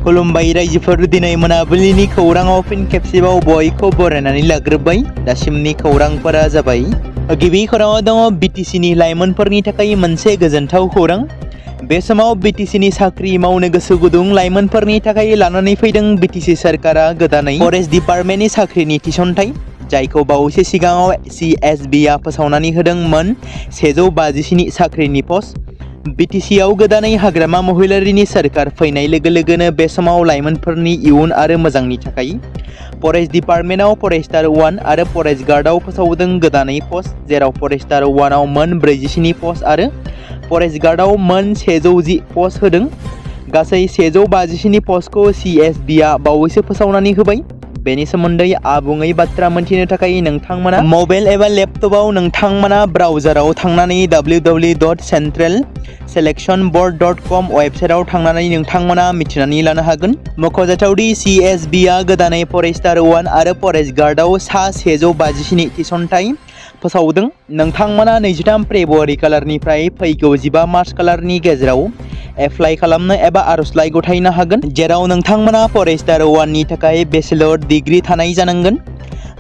खुलुमबाय रायजोफोर दिनै मोनाबिलिनि खौराङाव फिन खेबसेबाव बयखौ बरायनानै लाग्रोबाय। दासिमनि खौरांफोरा जाबाय। गिबि खौराङाव दङ बिटिसिनि लाइमोनफोरनि थाखाय मोनसे गोजोनथाव खौरां। बे समाव बिटिसिनि साख्रि मावनो गोसो गुदुं लाइमोनफोरनि थाखाय लानानै फैदों बिटिसि सरकारा गोदानै फरेस्ट डिपार्टमेन्टनि साख्रिनि थिसनथाइ, जायखौ बावैसो सिगाङाव CSBआ फोसावनानै होदोंमोन 150 साख्रिनि पस्ट। बिटिसिआव गोदानै हाग्रामा महिलारिनि सरकार फैनाय लोगो लोगोनो बे समाव लाइमोनफोरनि इयुन आरो मोजांनि थाखाय फरेस्ट डिपार्टमेन्टआव फरेस्टार 1 आरो फरेस्ट गार्डआव फोसावदों गोदानै पस्ट, जेराव फरेस्टार 1 आव मोन 44 पस्ट आरो फरेस्ट गार्डआव मोन 110 पस्ट होदों। गासै 150 पस्टखौ CSBआ बावैसो फोसावनानै होबाय। बेनि सोमोन्दै आबुङै बाथ्रा मोनथिनो थाखाय नोंथांमोना मबाइल एबा लेपटपआव नोंथांमोना ब्राउजाराव थांनानै www.centralselectionboard.com वेबसाइटआव थांनानै नोंथांमोना मिथिनानै लानो हागोन। मख'जाथावदि CSBआ गोदानै फरेस्टार 1 आरो फरेस्ट गार्डआव 150 थिसनथाइ फोसावदों। नोंथांमोना 23 फेब्रुवारि खालारनिफ्राय फैगौ 15 मार्च खालारनि गेजेराव एप्लाइ खालामनो एबा आर'जलाइ गथायनो हागोन, जेराव नोंथांमोना फरेस्टार 1 नि थाखाय बेचेलर डिग्री थानाय जानांगोन,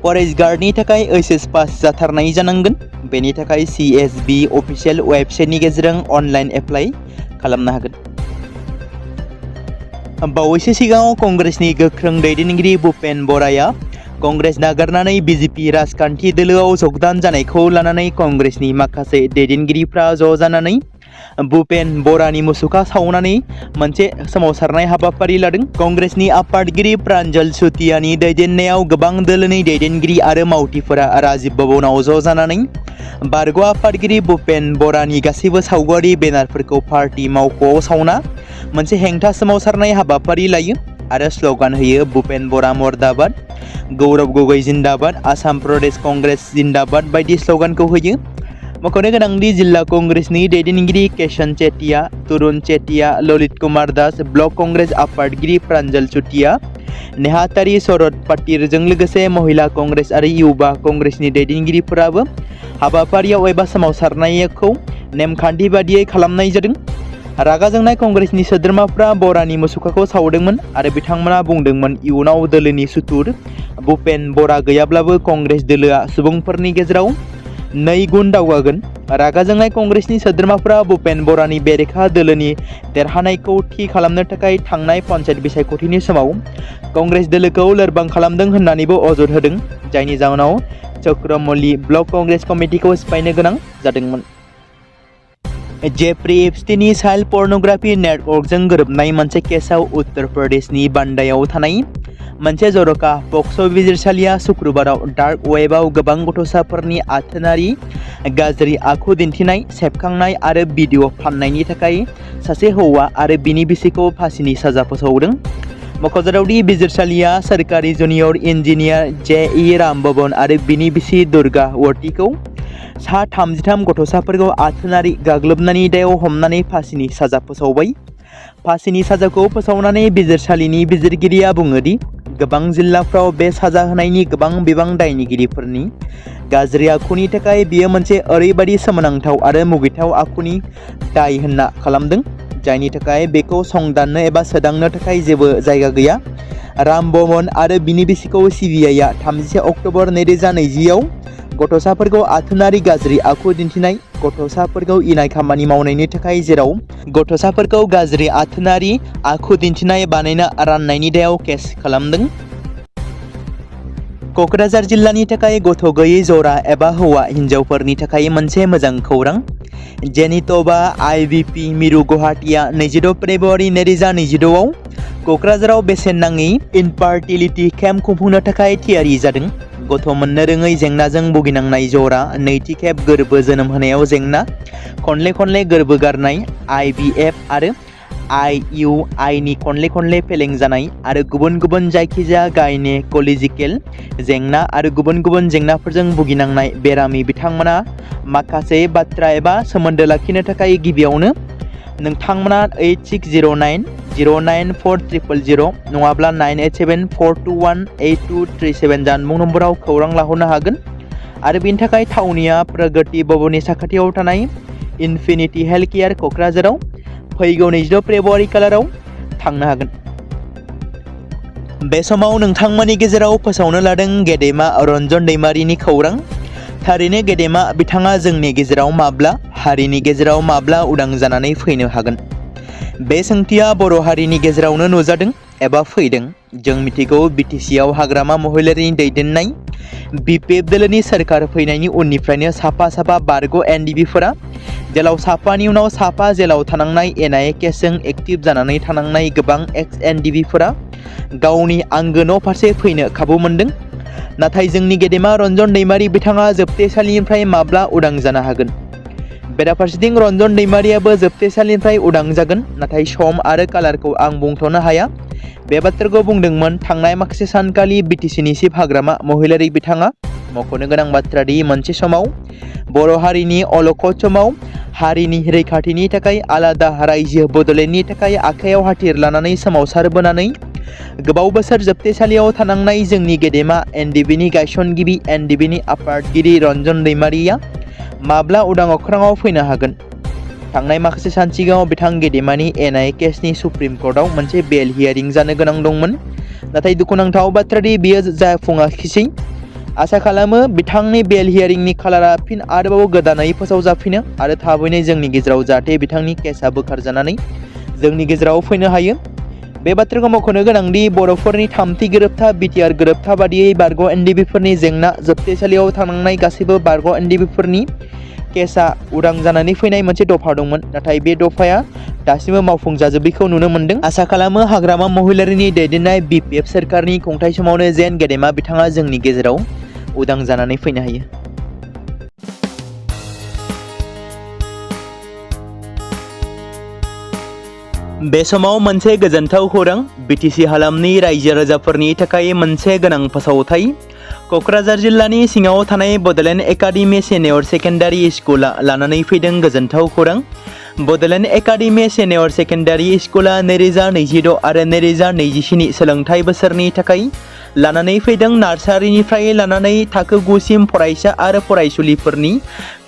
फरेस्ट गार्डनि थाखाय HS पास जाथारनाय जानांगोन। बेनि थाखाय CSB अफिसियेल वेबसाइटनि गेजेरजों अनलाइन एप्लाइ खालामनो हागोन। बावैसो सिगाङाव कंग्रेसनि गोख्रों दैदेनगिरि भुपेन बराया कंग्रेस नागारनानै BJP राजखान्थि दोलोआव जगदान जानायखौ लानानै कंग्रेसनि माखासे दैदेनगिरिफ्रा ज' जानानै भुपेन बरानि मुसुखा सावनानै मोनसे सोमावसारनाय हाबाफारि लादों। कंग्रेसनि आफादगिरि प्रान्जल सुतियानि दैदेननायाव गोबां दोलोनि दैदेनगिरि आरो मावथिफोरा राजीव भवनाव ज' जानानै बारग' आफादगिरि भुपेन बरानि गासैबो सावगारि बेनारफोरखौ पार्टी मावख'आव सावना मोनसे हेंथा सोमावसारनाय हाबाफारि लायो आरो स्ल'गान होयो भुपेन बरा मर्दाबाद, गौरव गगৈ जिन्दाबाद, आसाम प्रदेश कंग्रेस जिन्दाबाद बायदि स्ल'गानखौ होयो। मख'नो गोनांदि जिल्ला कंग्रेसनि दैदेनगिरि केशन चेटिया, तरुण चेटिया, ललित कुमार दास, ब्लक कंग्रेस आफादगिरि प्रान्जल सुतिया, नेहातारि शरद पाटिलजों लोगोसे महिला कंग्रेस आरो युवा कंग्रेसनि दैदेनगिरिफोराबो हाबाफारियाव एबा सोमावसारनायखौ नेमखान्थि बादियै खालामनाय जादों। रागा जोंनाय कंग्रेसनि सोद्रोमाफ्रा बरानि मुसुखाखौ सावदोंमोन आरो बिथांमोना बुंदोंमोन इयुनाव दोलोनि सुथुर भुपेन बरा गैयाब्लाबो कंग्रेस दोलोआ सुबुंफोरनि गेजेराव 2 गुन दावगागोन। रागा जोंनाय कंग्रेसनि सोद्रोमाफ्रा भुपेन बरानि बेरेखा दोलोनि देरहानायखौ थि खालामनो थाखाय थांनाय पन्चायत बिसायख'थिनि समाव कंग्रेस दोलोखौ लोरबां खालामदों होननानैबो अजद होदों, जायनि जाउनाव चक्रमल्ली ब्लक कंग्रेस कमिटिखौ सिफायनो गोनां जादोंमोन। जेफ्री एपस्टीननि चाइल्ड पर्नोग्राफि नेटवर्कजों गोरोबनाय मोनसे केसआव उत्तर प्रदेशनि बान्दायाव थानाय मोनसे जर'खा पक्स' बिजिरसालिया शुक्रबाराव डार्क वेबआव गोबां गथ'साफोरनि आथोनारि गाज्रि आखु दिन्थिनाय, सेबखांनाय आरो भिडिअ फान्नायनि थाखाय सासे हौवा आरो बिनि बिसिखौ फासिनि साजा फोसावदों। मख'जाथावदि बिजिरसालिया सोरखारि जुनियर इन्जिनियार JE रामभवन आरो बिनि बिसि दुर्गा वर्तीखौ 33 गथ'साफोरखौ आथोनारि गाग्लोबनायनि दायाव हमनानै फासिनि साजा फोसावबाय। फासिनि साजाखौ फोसावनानै बिजिरसालिनि बिजिरगिरिया बुङोदि गोबां जिल्लाफ्राव बे साजा होनायनि गोबां बिबां दायनिगिरिफोरनि गाज्रि आखुनि थाखाय बियो मोनसे ओरैबायदि सोमोनांथाव आरो मुगैथाव आखुनि दाय होनना खालामदों, जायनि थाखाय बेखौ संदाननो एबा सोदांनो थाखाय जेबो जायगा गैया। रामभवन आरो बिनि बिसिखौ CBIआ 30 अक्ट'बर 2020 आव गथ'साफोरखौ आथोनारि गाज्रि आखु दिन्थिनाय, गथ'साफोरखौ इनाय खामानि मावनायनि थाखाय जेराव गथ'साफोरखौ गाज्रि आथोनारि आखु दिन्थिनाय बानायना राननायनि दायाव केस खालामदों। क'क्राझार जिल्लानि थाखाय गथ' गैयै जरा एबा हौवा हिन्जावफोरनि थाखाय मोनसे मोजां खौरां। जेनिट'बा IVP मिरु गुवाहाटीआ 26 फेब्रुवारि 2026 आव क'क्राझाराव बेसेन नाङि इनफार्टिलिटि केम्प खुंफुंनो थाखाय थियारि जादों। गथ' मोननो रोङै जेंनाजों भुगिनांनाय जरा, नैथि खेब गोर्बो जोनोम होनायाव जेंना, खनले गोर्बो गारनाय, IVF आरो IUI नि खनले फेलें जानाय आरो गुबुन जायखिजाया गायनेक'लजिकेल जेंना आरो गुबुन जेंनाफोरजों भुगिनांनाय बेरामि बिथांमोना माखासे बाथ्रा एबा सोमोन्दो लाखिनो थाखाय गिबियावनो नोंथांमोना 8609094000 नङाब्ला 9874218237 जानबुं नम्बराव खौरां लाहरनो हागोन आरो बेनि थाखाय थावनिया प्रगति भवननि साखाथियाव थानाय इनफिनिटी हेल्थ केयार क'क्राझाराव फैगौ 26 फेब्रुवारि खालाराव थांनो हागोन। बे समाव नोंथांमोननि गेजेराव फोसावनो लादों गेदेमा रन्जन दैमारिनि खौरां। थारैनो गेदेमा बिथाङा जोंनि गेजेराव माब्ला, हारिनि गेजेराव माब्ला उदां जानानै फैनो हागोन? बे सोंथिया बर' हारिनि गेजेरावनो नुजादों एबा फैदों। जों मिथिगौ बिटिसिआव हाग्रामा महिलारिनि दैदेननाय बिपिएफ दोलोनि सोरखार फैनायनि उननिफ्रायनो साफा बारग' एनडिबिफोरा जेलाव साफानि उनाव साफा जेलाव थानांनाय एनआइए केसजों एक्टिभ जानानै थानांनाय गोबां एक्स एनडिबिफोरा गावनि आंगो न' फारसे फैनो खाबु मोनदों। नाथाय जोंनि गेदेमा रन्जन दैमारि बिथाङा जोबथेसालिनिफ्राय माब्ला उदां जानो हागोन? बेराफारसेथिं रन्जन दैमारियाबो जोबथेसालिनिफ्राय उदां जागोन, नाथाय सम आरो कालारखौ आं बुंथ'नो हाया। बे बाथ्राखौ बुंदोंमोन थांनाय माखासे सानखालि बिटिसिनि चिफ हाग्रामा महिलारि बिथाङा। मख'नो गोनां बाथ्रा दि मोनसे समाव बर' हारिनि अलखद समाव हारिनि रैखाथिनि थाखाय आलादा रायजो बड'लेण्डनि थाखाय आखायाव हाथियार लानानै सोमावसारबोनानै गोबाव बोसोर जोबथेसालियाव थानांनाय जोंनि गेदेमा एनडिबिनि गायसनगिरि एनडिबिनि आफादगिरि रन्जन दैमारिया माब्ला उदां अख्राङाव फैनो हागोन? थांनाय माखासे सान सिगाङाव बिथां गेदेमानि एनआइए केसनि सुप्रिम कर्टआव मोनसे बेल हियारिं जानो गोनां दंमोन। नाथाय दुखुनांथाव बाथ्रा दि बियो जाफुङाखिसै। आसा खालामो बिथांनि बेल हियारिंनि खालारा फिन आरोबाव गोदानै फोसावजाफिनो आरो थाबैनो जोंनि गेजेराव जाहाथे बिथांनि केसआ बोखारजानानै जोंनि गेजेराव फैनो हायो। बे बाथ्राखौ मख'नो गोनांदि बर'फोरनि थामथि गोरोबथा बिटिआर गोरोबथा बादियै बारग' एनडिबिफोरनि जेंना जोबथेसालियाव थानांनाय गासैबो बारग' एनडिबिफोरनि केसआ उदां जानानै फैनाय मोनसे दफा दंमोन। नाथाय बे दफाया दासिमबो मावफुंजाजोबैखौ नुनो मोन्दों। आसा खालामो हाग्रामा महिलारिनि दैदेननाय बिपिएफ सोरखारनि खुंथाय समावनो जेन गेदेमा बिथाङा जोंनि गेजेराव उदां जानानै फैनो हायो। बे समाव मोनसे गोजोनथाव खौरां। बिटिसि हालामनि रायजो राजाफोरनि थाखाय मोनसे गोनां फोसावथाय। क'क्राझार जिल्लानि सिङाव थानाय बड'लेण्ड एकाडेमि सिनियर सेकेन्डारि स्कुला लानानै फैदों गोजोनथाव खौरां। बड'लेण्ड एकाडेमि सिनियर सेकेन्डारि स्कुला 2026 आरो 2027 सोलोंथाइ बोसोरनि थाखाय लानानै फैदों नार्सारिनिफ्राय लानानै थाखो 9 सिम फरायसा आरो फरायसुलिफोरनि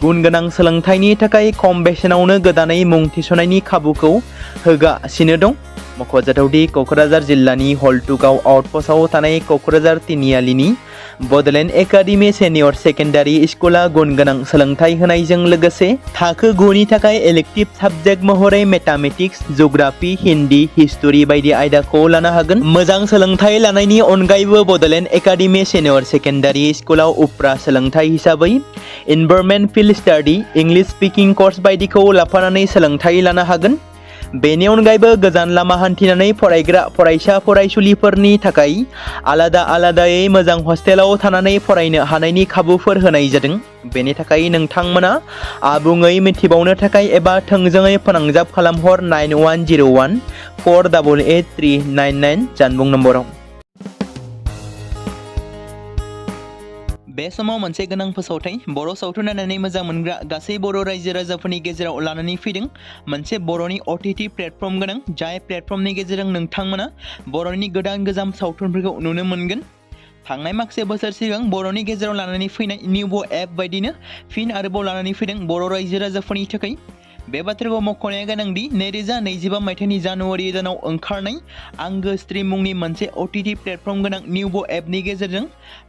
गुन गोनां सोलोंथाइनि थाखाय खम बेसेनावनो गोदानै मुं थिसननायनि खाबुखौ होगासिनो दं। मख'जाथावदि क'क्राझार जिल्लानि हल्टुगाव आउटपस्टआव थानाय क'क्राझार तिनिआलिनि बड'लेण्ड एकाडेमि सिनियर सेकेन्डारि स्कुला गुन गोनां सोलोंथाइ होनायजों लोगोसे थाखो 9 नि थाखाय इलेक्टिभ साबजेक्ट महरै मेथामेटिक्स, जिअ'ग्राफि, हिन्दी, हिस्टरि बायदि आयदाखौ लानो हागोन। मोजां सोलोंथाइ लानायनि अनगायैबो बड'लेण्ड एकाडेमि सिनियर सेकेन्डारि स्कुलाव उफ्रा सोलोंथाइ हिसाबै environment field study, english speaking course बायदिखौ लाफानानै सोलोंथाइ लानो हागोन। बेनि अनगायैबो गोजान लामा हान्थिनानै फरायग्रा फरायसा फरायसुलिफोरनि थाखाय आलादायै मोजां हस्टेलाव थानानै फरायनो हानायनि खाबुफोर होनाय जादों। बेनि थाखाय नोंथांमोना आबुङै मिथिबावनो थाखाय एबा थोंजोङै फोनांजाब खालामहर 9101 488 399 जानबुं नम्बराव। बे समाव मोनसे गोनां फोसावथाय। बर' सावथुन नायनानै मोजां मोनग्रा गासै बर' रायजो राजाफोरनि गेजेराव लानानै फैदों मोनसे बर'नि OTT प्लेटफर्म गोनां, जाय प्लेटफर्मनि गेजेरजों नोंथांमोना बर'नि गोदान गोजाम सावथुनफोरखौ नुनो मोनगोन। थांनाय माखासे बोसोर सिगां बर'नि गेजेराव लानानै फैनाय निउबो एप बायदिनो फिन आरोबाव लानानै फैदों बर' रायजो राजाफोरनि थाखाय। बे बाथ्राखौ मख'नाया गोनांदि 2025 मायथाइनि जानुवारि दानाव ओंखारनाय आंगो स्ट्रिम मुंनि मोनसे OTT प्लेटफर्म गोनां निउबो एपनि गेजेरजों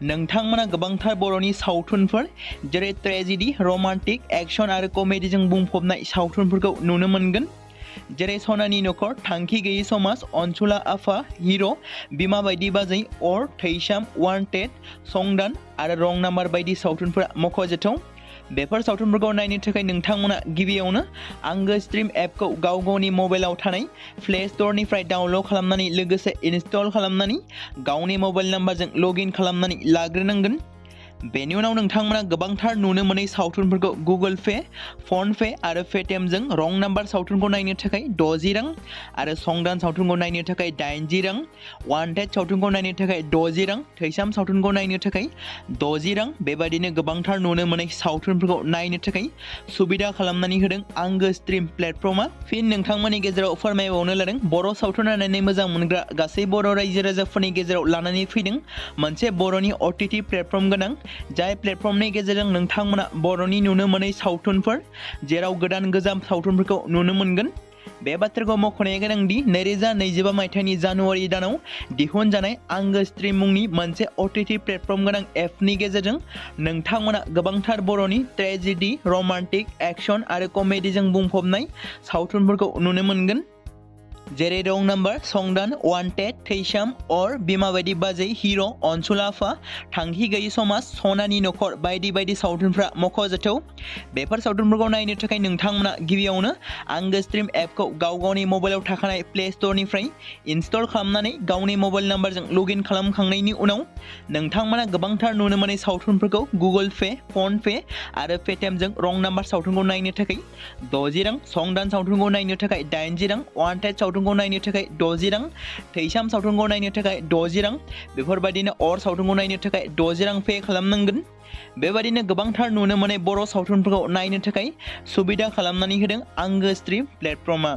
नोंथांमोना गोबांथार बर'नि सावथुनफोर जेरै ट्रेजेडि, रमान्टिक, एक्सन आरो कमेडिजों बुंफबनाय सावथुनफोरखौ नुनो मोनगोन। जेरै सनानि नखर, थांखि गैयै समाज, अनसुला आफा, हिर', बिमा बायदि बाजै, अर, थैसाम, वान्टेड, संदान आरो रं नाम्बार बायदि सावथुनफोरा मख'जाथाव। बेफोर सावथुनफोरखौ नायनो थाखाय नोंथांमोना गिबियावनो आंगो स्ट्रिम एपखौ गाव गावनि मबाइलाव थानाय प्ले स्ट'रनिफ्राय डाउनल'ड खालामनानै लोगोसे इनस्टल खालामनानै गावनि मबाइल नाम्बारजों लगइन खालामनानै लाग्रोनांगोन। बेनि उनाव नोंथांमोना गोबांथार नुनो मोनै सावथुनफोरखौ गुगोल पे, फन पे आरो पेटिएमजों रं नाम्बार सावथुनखौ नायनो थाखाय 60 रां आरो संदान सावथुनखौ नायनो थाखाय 80 रां, वान्टेड सावथुनखौ नायनो थाखाय 60 रां, थैसाम सावथुनखौ नायनो थाखाय 60 रां बेबायदिनो गोबांथार नुनो मोनै सावथुनफोरखौ नायनो थाखाय सुबिदा खालामनानै होदों आंगो स्ट्रिम प्लेटफर्मा। फिन नोंथांमोननि गेजेराव फोरमायबावनो लादों बर' सावथुन नायनानै मोजां मोनग्रा गासै बर' रायजो राजाफोरनि गेजेराव लानानै फैदों मोनसे बर'नि OTT प्लेटफर्म गोनां, जाय प्लेटफर्मनि गेजेरजों नोंथांमोना बर'नि नुनो मोनै सावथुनफोर जेराव गोदान गोजाम सावथुनफोरखौ नुनो मोनगोन। बे बाथ्राखौ मख'नाया गोनांदि 2025 मायथाइनि जानुवारि दानाव दिहुनजानाय आंगो स्ट्रीम मुंनि मोनसे OTT प्लेटफर्म गोनां एपनि गेजेरजों नोंथांमोना गोबांथार बर'नि ट्रेजेडी, रमान्टिक, एक्शन आरो कमेडीजों बुंफबनाय सावथुनफोरखौ नुनो मोनगोन। जेरै रं नाम्बार, संदान, वान्टेड, थैसाम, अर, बिमा बायदि बाजै, हिर', अनसुल आफा, थांखि गैयि समाज, सनानि नखर बायदि बायदि सावथुनफ्रा मख'जाथाव। बेफोर सावथुनफोरखौ नायनो थाखाय नोंथांमोना गिबियावनो आंगो स्ट्रीम एपखौ गावनि मबाइलाव थाखानाय प्ले स्ट'रनिफ्राय इनस्टल खालामनानै गावनि मबाइल नाम्बारजों लगइन खालामखांनायनि उनाव नोंथांमोना गोबांथार नुनो मोननाय सावथुनफोरखौ गुगोल पे, फन पे आरो पेटिएमजों रं नाम्बार सावथुनखौ नायनो थाखाय 60 रां, संदान सावथुनखौ नायनो थाखाय 80 रां, वान्टेड सावथुनखौ नायनो थाखाय 60 रां, थैसाम सावथुनखौ नायनो थाखाय 60 रां, बेफोरबायदिनो अर सावथुनखौ नायनो थाखाय 60 रां पे खालामनांगोन। बेबायदिनो गोबांथार नुनो मोननाय बर' सावथुनफोरखौ नायनो थाखाय सुबिदा खालामनानै होदों आंगो स्ट्रीम प्लेटफर्मआ।